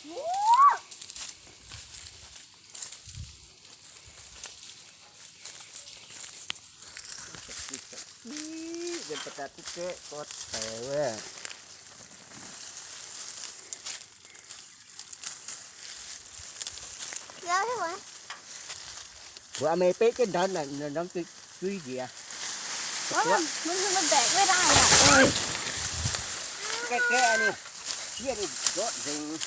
Mbuo meih beqv jienv ndortv naaic, ndortv duqv juiv njiec. Gaeqv gaeqv ninh, yie ninh ndortv nzengc.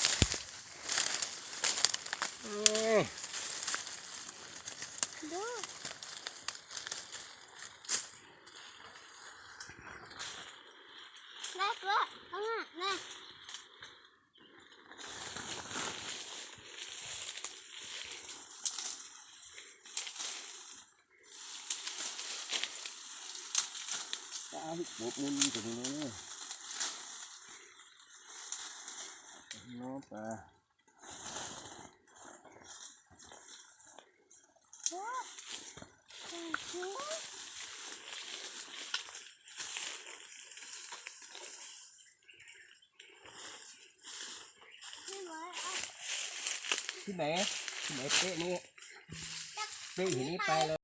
Sipv meix, sipv meix beqv ni, beqv heuc ni fai lo.